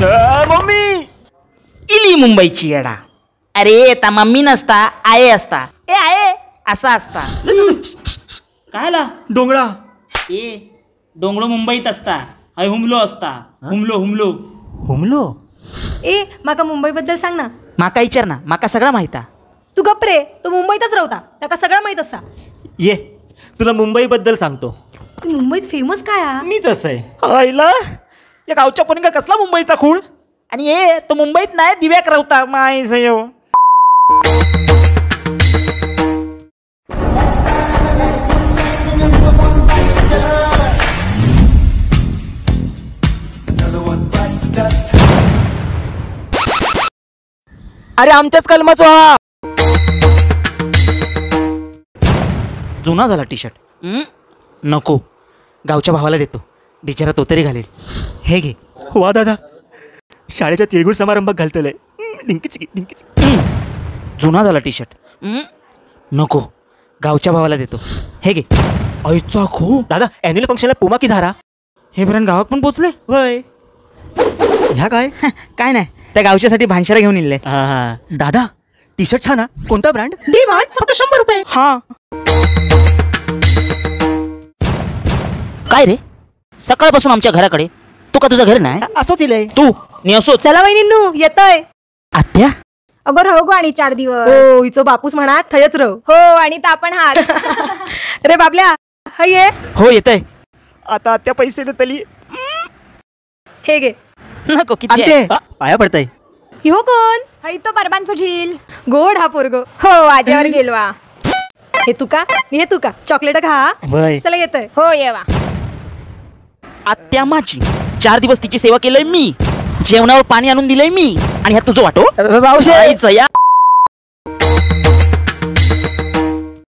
Mummy इली मुंबईची येडा. अरे ता मम्मी नसता आये असता. ए आये असा असता. काय आला? डोंगळा. ए डोंगळो मुंबईत असता, हय हुमलो असता. हुमलो हुमलो हुमलो. ए माका मुंबई बद्दल सांग ना. माका विचार ना, माका सगळं माहिता. तू गप रे, तो मुंबईतच राहता, त्याका सगळं माहित असा. ये तुला मुंबई बद्दल सांगतो. मुंबईत फेमस काय हा? मीच असं आहे. आईला या गावच्या पोरींका कसला मुंबईचा खूळ. आणि ए तो मुंबईत नाही दिव्याक राहता. माय सयो. अरे आमच्याच कलमाचो हा. जुना झाला टी शर्ट. नको, गावच्या भावाला देतो, बिचारा तो तरी घालेल. हे घे. वा दादा, शाळेच्या तिळगुळ समारंभात घालतलंय. डिंकी चिकी डिंकी चिकी. जुना झाला टी शर्ट. नको, गावच्या भावाला देतो. हे घे. ऐचा खो. दादा अॅन्युअल फंक्शनला पुमा की झारा. हे ब्रँड गावात पण पोचले. वय ह्या काय? काय नाही, त्या गावच्यासाठी भांशरा घेऊन इल्ले. हा दादा टी शर्ट छान हा. कोणता ब्रँड? डी मार्ट, फक्त 100 रुपये. हा काय रे, सकाळपासून आमच्या घराकडे. तू का तुझं घर नाही? असोच इलय तू नी असोच. चला वहिनींनू येतोय. आत्या अगं राहू गो आणि 4 दिवस. हो हिचो बापूस म्हणा थयच राहू. हो आणि तापण हात. रे बाबल्या हय ये. हो येतय. आता आत्या पैसे देतली. हे घे. नको किती आहे? पाया पडतय. ह्यो कोण? हय तो परबांचो झील. गोड हा पोरगो. हो आज्यावर गेलवा. हे तुका हे तुका चॉकलेट खा. चला येतय. हो येवा. आत्या माझी 4 दिवस तिची सेवा केलंय मी, जेवणावर पाणी आणून दिलंय मी, आणि ह्या तुझं वाटो.